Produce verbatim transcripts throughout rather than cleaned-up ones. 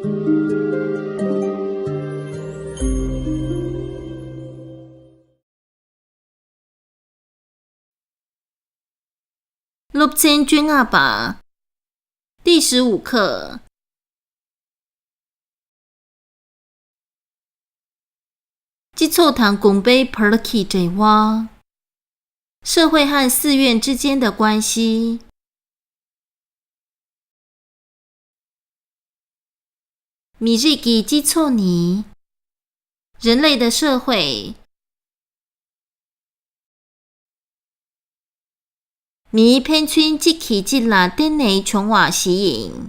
སློབ་ཚན་བཅོ་ལྔ་པ། 第十五课。 སྤྱི་ཚོགས་དང་དགོན་པའི་བར་གྱི་འབྲེལ་བ། 社会和寺院之间的关系。 མི་རིགས་ཀྱི་སྤྱི་ཚོགས་ནི། 人类的社会。 མིའི་ཕན་ཚུན་གཅིག་གིས་གཅིག་ལ་བརྟེན་ནས་བྱུང་བ་ཞིག་ཡིན།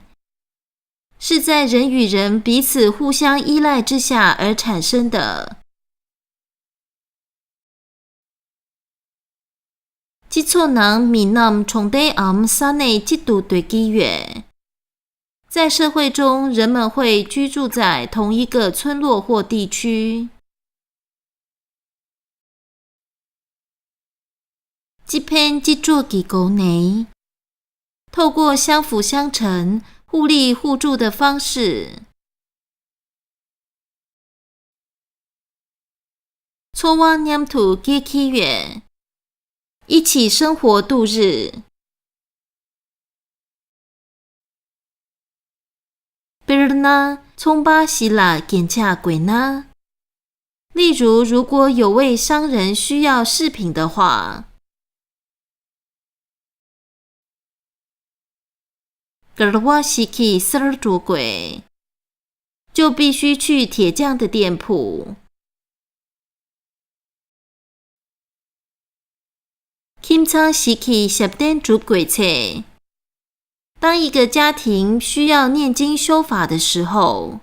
是在人与人彼此互相依赖之下而产生的。 སྤྱི་ཚོགས་ནང་མི་རྣམས་གྲོང་རྡལ་འམ་ས་གནས་གཅིག་ཏུ་སྡོད་ཀྱི་ཡོད། 在社会中，人们会居住在同一个村落或地区。 སྤྱི་ཕན་སྤྱི་གྲོགས་ཀྱི་སྒོ་ནས། 透过相辅相成、互利互助的方式。 འཚོ་བ་མཉམ་དུ་སྐྱེལ་གྱི་ཡོད། 一起生活度日。 དཔེར་ན། ཚོང་པ་ཞིག་ལ་རྒྱན་ཆ་དགོས་ན། 例如，如果有位商人需要饰品的话， མགར་བ་ཞིག་གི་སར་འགྲོ་དགོས། 就必须去铁匠的店铺。 ཁྱིམ་ཚང་ཞིག་གི་ཞབས་བརྟན་སྒྲུབ་དགོས་ཚེ། 当一个家庭需要念经修法的时候，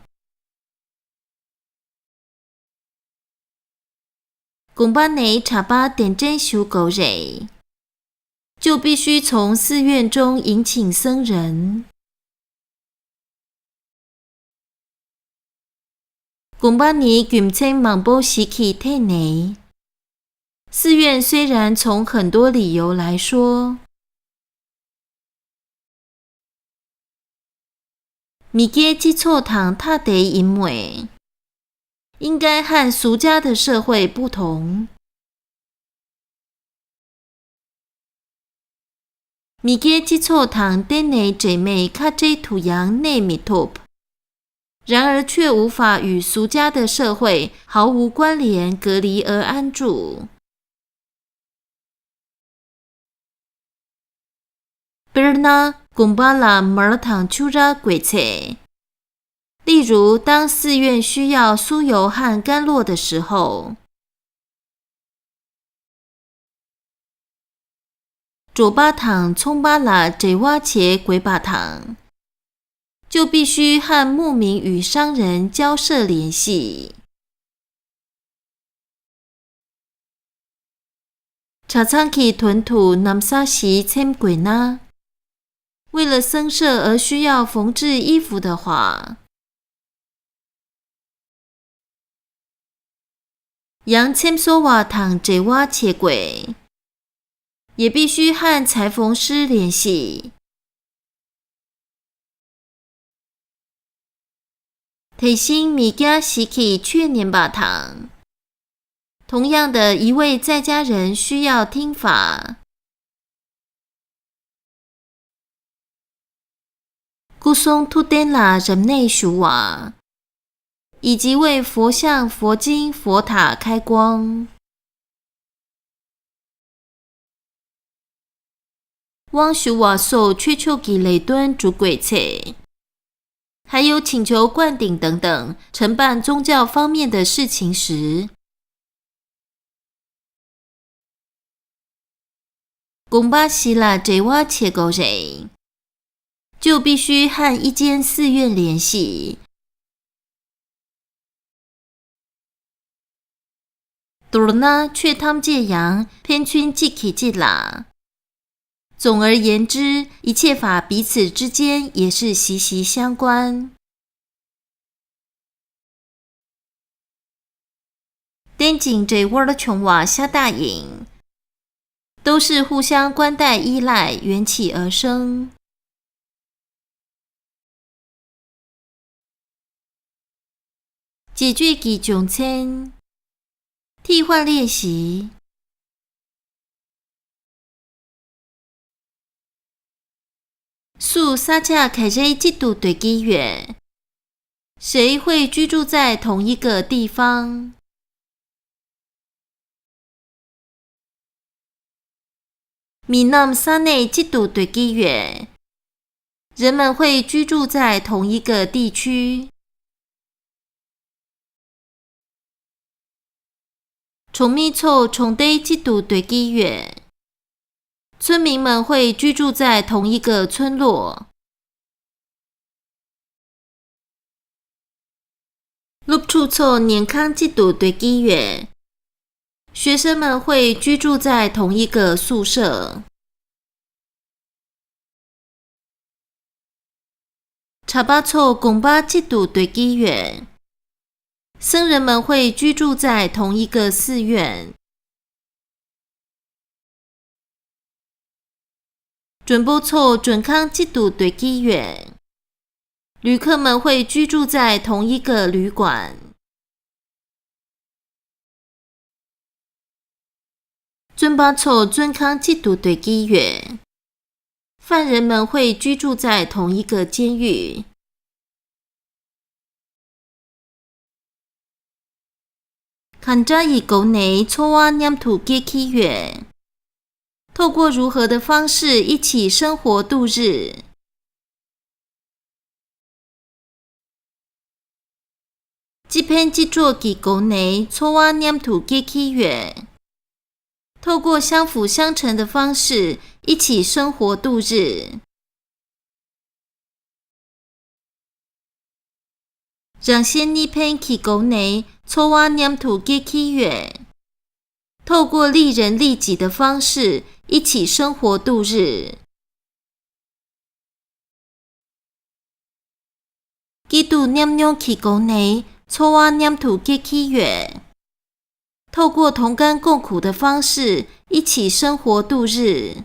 དགོན་པ་ནས་གྲྭ་པ་གདན་འདྲེན་ཞུ་དགོས་རེད། 就必须从寺院中迎请僧人。 དགོན་པ་ནི་རྒྱུ་མཚན་མང་པོ་ཞིག་གི་ཐད་ནས། 寺院虽然从很多理由来说， མི་སྐྱའི་སྤྱི་ཚོགས་དང་ཐ་དད་ཡིན་མོད། 应该和俗家的社会不同。 མི་སྐྱའི་སྤྱི་ཚོགས་དང་གཏན་ནས་འབྲེལ་མེད་ཁ་བྲལ་དུ་ཡང་གནས་མི་ཐུབ། 然而却无法与俗家的社会毫无关联、隔离而安住。 དཔེར་ན། དགོན་པ་ལ་མར་དང་ཕྱུར་ར་དགོས་ཚེ། 例如，当寺院需要酥油和甘露的时候， འབྲོག་པ་དང་ཚོང་པ་ལ་འབྲེལ་བ་བྱེད་དགོས་པ་དང་། 就必须和牧民与商人交涉联系。 གྲྭ་ཚང་གི་དོན་དུ་ན་བཟའ་ཞིག་འཚེམ་དགོས་ན། 为了僧舍而需要缝制衣服的话， ཡང་འཚེམ་བཟོ་བ་དང་འབྲེལ་བ་བྱེད་དགོས། 也必须和裁缝师联系。 དེ་བཞིན་མི་སྐྱ་ཞིག་གིས་ཆོས་ཉན་པ་དང་། 同样的，一位在家人需要听法。 སྐུ་གསུང་ཐུགས་རྟེན་ལ་རབ་གནས་ཞུ་བ། 以及为佛像、佛经、佛塔开光。 དབང་ཞུ་བ་སོགས་ཆོས་ཕྱོགས་ཀྱི་ལས་དོན་སྒྲུབ་དགོས་ཚེ། 还有请求灌顶等等，承办宗教方面的事情时， དགོན་པ་ཞིག་ལ་འབྲེལ་བ་བྱེད་དགོས་རེད། 就必须和一间寺院联系。 མདོར་ན་ཆོས་ཐམས་ཅད་ཡང་ཕན་ཚུན་གཅིག་གིས་གཅིག་ལ། 总而言之，一切法彼此之间也是息息相关。 རྟེན་ཅིང་འབྲེལ་བར་བྱུང་བ་ཤ་སྟག་ཡིན། 都是互相关待依赖缘起而生。几句ཀྱི་སྦྱོང་ཚན། 替换练习。 སུ་ས་ཆ་ག་རེ་གཅིག་ཏུ་སྡོད་ཀྱི་ཡོད། 谁会居住在同一个地方？ མི་རྣམས་ས་གནས་གཅིག་ཏུ་སྡོད་ཀྱི་ཡོད། 人们会居住在同一个地区。 གྲོང་མི་ཚོ་གྲོང་རྡལ་གཅིག་ཏུ་སྡོད་ཀྱི་ཡོད། 村民们会居住在同一个村落。 སློབ་ཕྲུག་ཚོ་ཉལ་ཁང་གཅིག་ཏུ་སྡོད་ཀྱི་ཡོད། 学生们会居住在同一个宿舍。 གྲྭ་པ་ཚོ་དགོན་པ་གཅིག་ཏུ་སྡོད་ཀྱི་ཡོད། 僧人们会居住在同一个寺院。 མགྲོན་པོ་ཚོ་མགྲོན་ཁང་གཅིག་ཏུ་སྡོད་ཀྱི་ཡོད། 旅客们会居住在同一个旅馆。 བཙོན་པ་ཚོ་བཙོན་ཁང་གཅིག་ཏུ་སྡོད་ཀྱི་ཡོད། 犯人们会居住在同一个监狱。 གང་འདྲ་ཡི་སྒོ་ནས་འཚོ་བ་མཉམ་དུ་སྐྱེལ་གྱི་ཡོད། 透过如何的方式一起生活度日？ སྤྱི་ཕན་སྤྱི་གྲོགས་ཀྱི་སྒོ་ནས་འཚོ་བ་མཉམ་དུ་སྐྱེལ་གྱི་ཡོད། 透过相辅相成的方式一起生活度日。 རང་གཞན་གཉིས་ཕན་གྱི་སྒོ་ནས་འཚོ་བ་མཉམ་དུ་སྐྱེལ་གྱི་ཡོད། 透过利人利己的方式一起生活度日。 སྐྱིད་སྡུག་མཉམ་མྱོང་གི་སྒོ་ནས་འཚོ་བ་མཉམ་དུ་སྐྱེལ་གྱི་ཡོད། 透过同甘共苦的方式一起生活度日。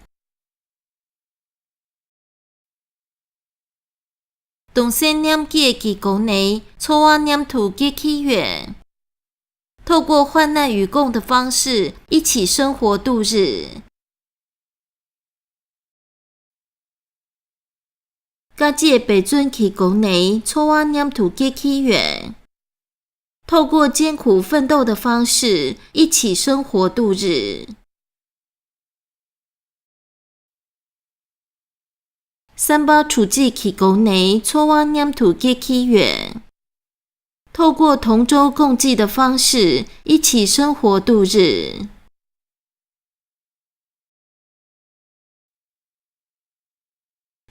གདུང་སེམས་མཉམ་སྐྱེད་ཀྱི་སྒོ་ནས་འཚོ་བ་མཉམ་དུ་སྐྱེལ་གྱི་ཡོད། 透过患难与共的方式一起生活度日。 དཀའ་སྤྱད་འབད་བརྩོན་གྱི་སྒོ་ནས་འཚོ་བ་མཉམ་དུ་སྐྱེལ་གྱི་ཡོད། 透过艰苦奋斗的方式一起生活度日。 བསམ་པ་དྲུག་གཅིག་གི་སྒོ་ནས་འཚོ་བ་མཉམ་དུ་སྐྱེལ་གྱི་ཡོད། 透过同舟共济的方式一起生活度日。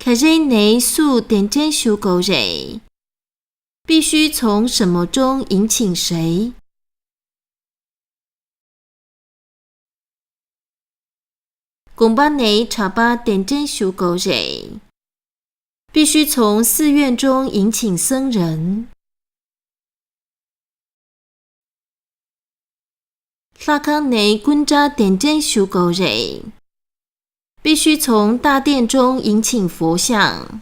ག་རེ་ནས་སུ་གདན་འདྲེན་ཞུ་དགོས་རེད། 必须从什么中迎请谁？ དགོན་པ་ནས་གྲྭ་པ་གདན་འདྲེན་ཞུ་དགོས་རེད། 必须从寺院中迎请僧人。 ལྷ་ཁང་ནས་སྐུ་འདྲ་གདན་འདྲེན་ཞུ་དགོས་རེད། 必须从大殿中迎请佛像。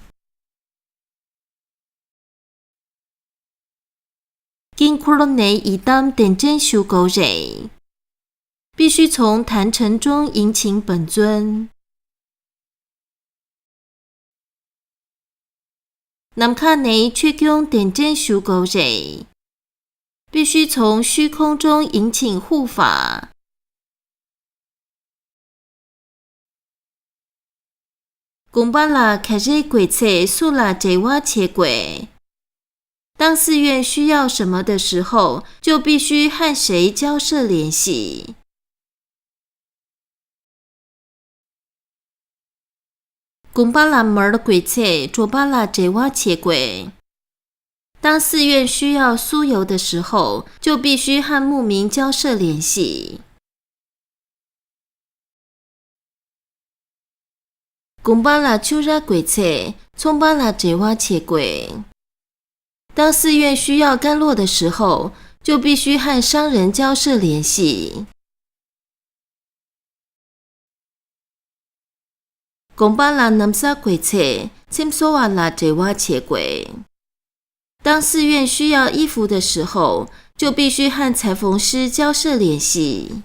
དཀྱིལ་འཁོར་ནས་ཡི་དམ་གདན་འདྲེན་ཞུ་དགོས་རེད། 必须从坛城中迎请本尊。 ནམ་མཁའ་ནས་ཆོས་སྐྱོང་གདན་འདྲེན་ཞུ་དགོས་རེད། 必须从虚空中迎请护法。 དགོན་པ་ལ་ག་རེ་དགོས་ཚེ་སུ་ལ་འབྲེལ་བ་བྱེད་དགོས། 当寺院需要什么的时候，就必须和谁交涉联系。 དགོན་པ་ལ་མར་དགོས་ཚེ་གྲོ་པ་ལ་འབྲེལ་བ་བྱེད་དགོས། 当寺院需要酥油的时候，就必须和牧民交涉联系。 དགོན་པ་ལ་ཕྱུར་ར་དགོས་ཚེ་ཚོང་པ་ལ་འབྲེལ་བ་བྱེད་དགོས། 当寺院需要甘露的时候，就必须和商人交涉联系。 དགོན་པ་ལ་ན་བཟའ་དགོས་ཚེ་ཚེམ་བཟོ་བ་ལ་འབྲེལ་བ་བྱེད་དགོས། 当寺院需要衣服的时候，就必须和裁缝师交涉联系。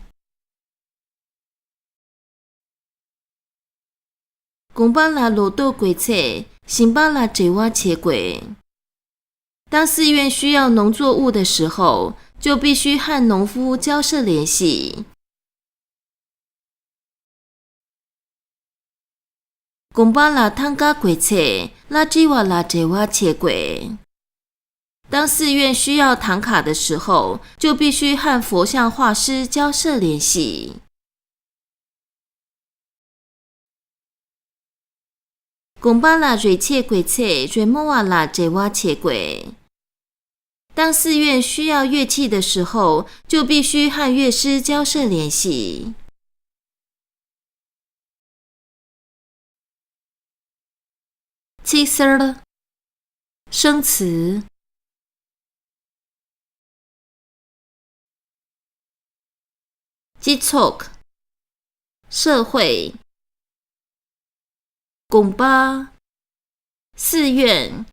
དགོན་པ་ལ་ལོ་ཏོག་དགོས་ཚེ་ཞིང་པ་ལ་འབྲེལ་བ་བྱེད་དགོས། 当寺院需要农作物的时候，就必须和农夫交涉联系。 དགོན་པ་ལ་ཐང་ག་དགོས་ཚེ་བླ་སྤྲུལ་བ་ལ་འབྲེལ་བ་བྱེད་དགོས། 当寺院需要唐卡的时候，就必须和佛像画师交涉联系。 དགོན་པ་ལ་རོལ་ཆས་དགོས་ཚེ་རོལ་མོ་བ་ལ་འབྲེལ་བ་བྱེད་དགོས། 当寺院需要乐器的时候，就必须和乐师交涉联系。 ཚིག་གསར། 生词། སྤྱི་ཚོགས། 社会། དགོན་པ། 寺院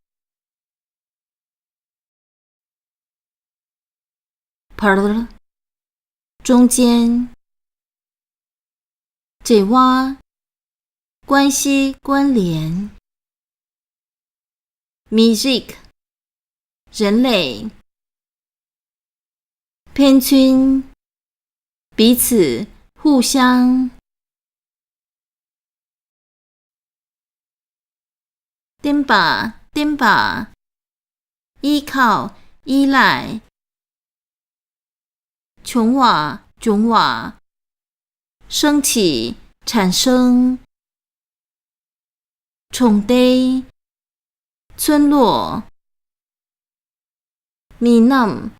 ། བར། 中间། འབྲེལ་བ། 关系、关联། མི་རིགས། 人类། ཕན་ཚུན། 彼此，互相。 བརྟེན་པ། བརྟེན་པ། 依靠、依赖。 བྱུང་བ། བྱུང་བ། 升起、产生。 གྲོང་སྡེ།村落། མི་རྣམས།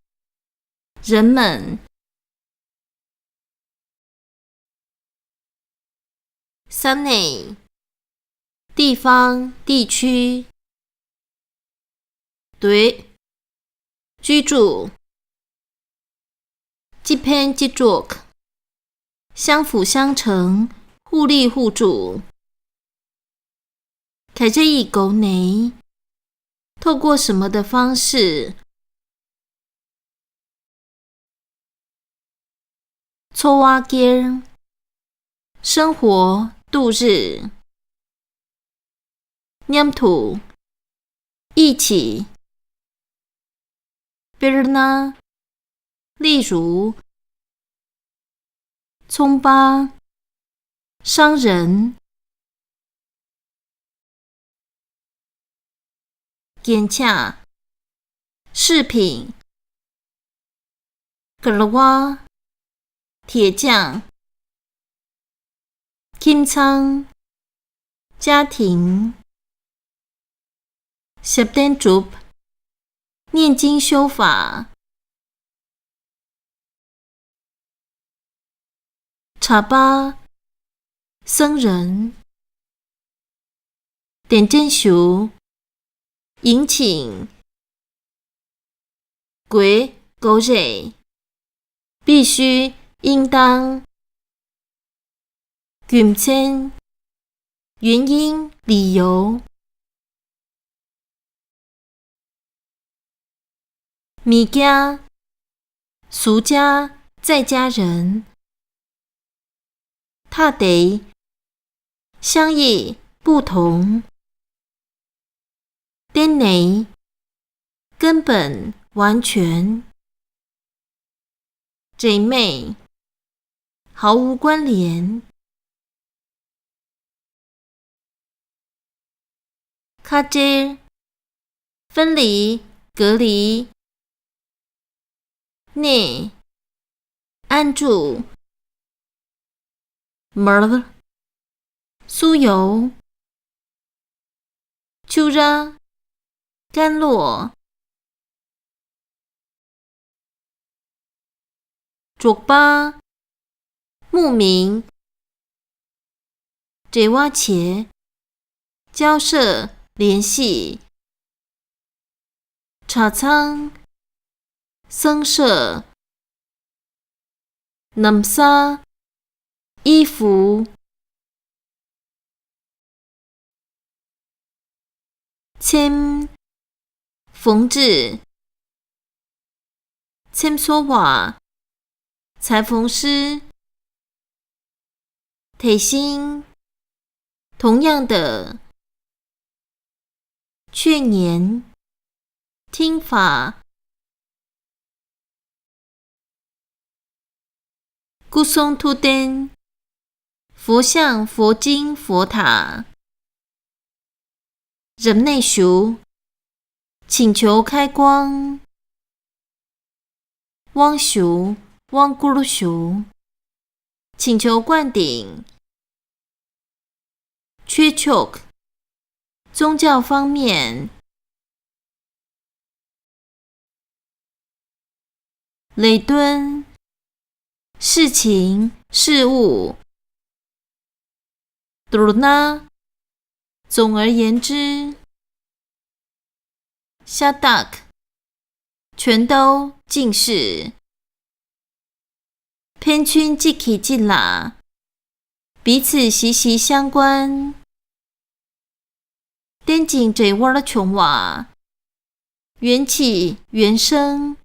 人们། ས་གནས། 地方、地区。 སྡོད། 居住。 སྤྱི་ཕན་སྤྱི་གྲོགས། 相辅相成，互利互助。 ག་རེ་ཡི་སྒོ་ནས། 透过什么的方式། འཚོ་བ་སྐྱེལ། 生活度日。 མཉམ་དུ། 一起。 དཔེར་ན། 例如། 葱巴。商人。 རྒྱན་ཆ། 饰品。 གར་བ། 铁匠。 ཁྱིམ་ཚང་། 家庭。 ཞབས་བརྟན་སྒྲུབ། 念经修法。 གྲྭ་པ། 僧人。 གདན་འདྲེན་ཞུ། 迎请。 དགོས། དགོས་རེད། 必须、应当。 རྒྱུ་མཚན། 原因、理由。 མི་སྐྱ། 俗家、在家人。 ཐ་དད། 相异、不同。 བརྟེན་ནས། 根本、完全。 འབྲེལ་མེད། 毫无关联。 ཁ་བྲལ། 分离、隔离。 གནས། 安住。 མར། 酥油。 ཆུ་ར།甘露。 འབྲོག་པ། 牧民。 འབྲེལ་བ་བྱེད། 交涉、联系。 གྲྭ་ཚང་། 僧舍。 ནམ་ས། 衣服。 ཚེམས། 缝制， འཚེམ་བཟོ་བ། 裁缝师。 ཐེ་ཤིང་། 同样的。 去年། 听法。 སྐུ་གསུང་ཐུགས་རྟེན། 佛像、佛经、佛塔。 རབ་གནས་ཞུ། 请求开光。 དབང་ཞུ། དབང་བསྐུར་ཞུ། 请求灌顶。 ཆོས་ཕྱོགས། 宗教方面。 ལས་དོན། 事情、事务。 མདོར་ན། 总而言之。 ཤ་སྟག། 全都、尽是。 ཕན་ཚུན་གཅིག་གིས་གཅིག་ལ། 彼此息息相关。 རྟེན་ཅིང་འབྲེལ་བར་འབྱུང་བ། 缘起缘生。